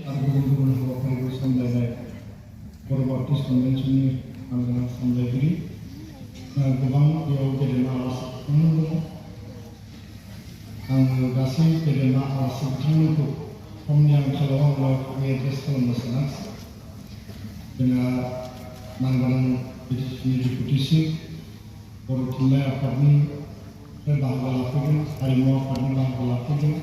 आरो गुबुन हाबाफारिखौ सामलायनाय बर' बाप्टिस्ट कन्भेन्सननि आंगोना सामलायगिरि गोबां बेयाव गेदेमा आलासि बिथांमोन दङ। आङो गासै गेदेमा आलासि बिथांमोनखौ समनि आंखालाव आङो एड्रेस खालामनो सानाखिसै। जोंहा मानगोनां बिटिसिनि डिपुटि चिफ, बर' थुनलाइ आफादनिफ्राय बाहागो लाफैदों, हारिमु आफादनि बाहागो लाफैदों,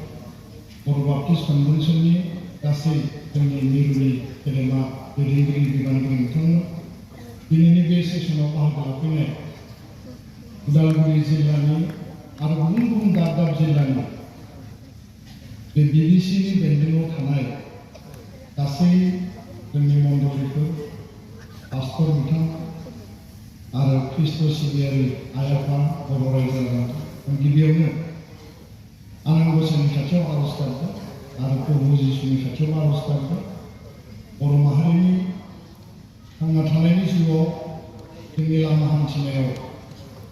बर' बाप्टिस्ट कन्भेन्सननि गासै जोंनि मिरुनि गेदेमा दैदेनगिरि बिबानगिरि बिथांमोन दिनैनि बे सेसनाव बाहागो लाफैनाय उदालगुरि जिल्लानि आरो गुबुन गुबुन दाब दाब जिल्लानि बे बिबिसिनि बेन्दोङाव थानाय गासै जोंनि मण्डलिफोर, पास्टर बिथां आरो ख्रिस्ट' सिबियारि आइ आफा, बर' रायजो राजा, गिबियावनो आनान गसाइनि खाथियाव आर'ज गाबबाय आरो प्रभु जिसुनि खाथियाव आर'ज गाबबाय। बर' माहारिनि थांना थानायनि जिउआव जोंनि लामा हान्थिनायाव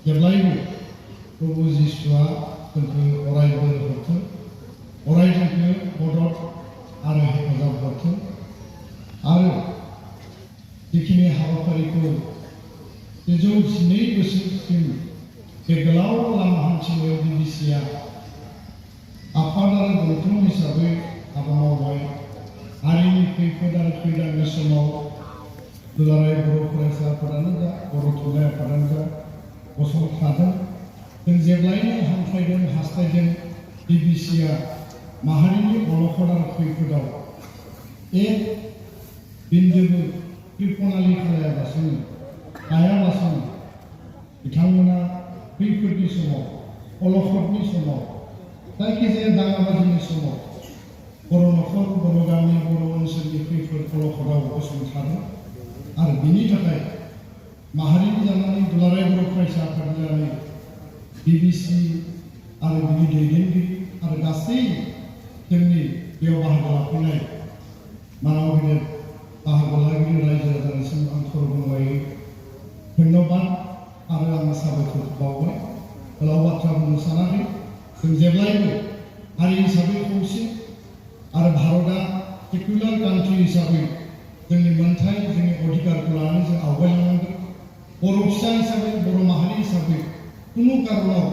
जेब्लायबो प्रभु जिसुआ जोंखौ अराय बोर हरथों, अराय जोंखौ मदद आरो हेफाजाब हरथों आरो जिखिनि हाबाफारिखौ 112 बोसोरसिम बे गोलाव लामा हान्थिनायाव बिबिसिआ आफाद आरो गौथुम हिसाबै हाबा मावबाय। हारिनि खैफोद आरो खैदाननि समाव दुलाराय बर' फरायसा आफादानो जा, बर' थुनलाइ आफादानो जा गसंथादों। जों जेब्लायबो हांख्रायदों, हास्थायदों बिबिसिआ माहारिनि अलखद आरो खैफोदाव एक बिन्दोबो कृपनालि खालायालासिनो हायालासिनो बिथांमोना खैफोदनि समाव, अलखदनि समाव, जायखिजाया दाङाबाजिनि समाव बर' न'खर, बर' गामि, बर' ओनसोलनि खैफोद अलखदाव गसंथादों आरो बिनि थाखाय माहारिनि जानानै दुलाराय बर' फरायसा आफाद जानानै बिबिसि आरो बिनि दैदेनगिरि आरो गासै जोंनि बेयाव बाहागो लाफैनाय मानाव गिदिर बाहागो लागिरि रायजो राजानिसिम आं खर'गंगायै धन्यबाद आरो आं साबायखर बावबाय। गोलाव बाथ्रा बुंनो सानाखै। जों जेब्लायबो हारि हिसाबै खौसे आरो भारतआ सेकुलार कान्ट्रि हिसाबै जोंनि मोन्थाय, जोंनि अधिकारखौ लानानै जों आवगायलांनांगोन। बर' फिसा हिसाबै, बर' माहारि हिसाबै खुनु कारनाव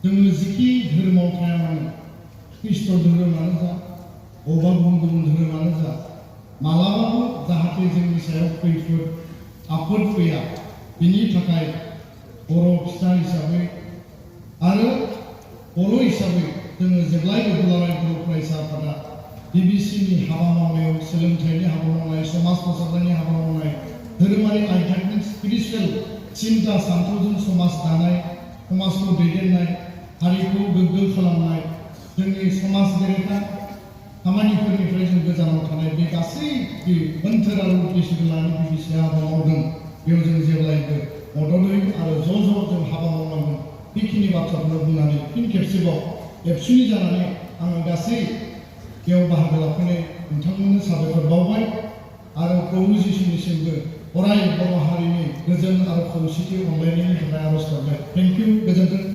जोङो जिखि धोरोमाव थाया मानो, ख्रिस्ट' धोरोमानो जा, बबेबा गुबुन गुबुन धोरोमानो जा, मालाबाबो जाहाथे जोंनि सायाव खैफोद आफोद फैया, बिनि थाखाय बर' फिसा हिसाबै आरो बर' हिसाबै जोङो जेब्लायबो दुलाराय बर' फरायसा आफादा बिबिसिनि हाबा मावनायाव, सोलोंथाइनि हाबा मावनाय, समाज फोसाबनायनि हाबा मावनाय, धोरोमारि आध्यात्मिक स्पिरिचुवेल सिन्था सान्थौजों समाज दानाय, समाजखौ दैदेननाय, हारिखौ गोग्गो खालामनाय, जोंनि समाज बेरेखा खामानिफोरनिफ्राय जों गोजानाव थानाय बे गासै मोन्थोर आरो उद्देश्यखौ लानानै बिबिसिआ हाबा मावदों। बेयाव जों जेब्लायबो मददै आरो ज' ज' जों हाबा मावनांगोन। बेखिनि बाथ्राखौनो बुंनानै फिन खेबसेबाव एबसुनि जानानै आङो गासै बेयाव बाहागो लाफैनाय नोंथांमोननो साबायखर बावबाय आरो प्रभु जिसुनिसिमबो अराय बर' हारिनि गोजोन आरो खौसेथि अनलायनायनि थाखाय आर'ज गाबबाय। थेंक इउ, गोजोन्थों।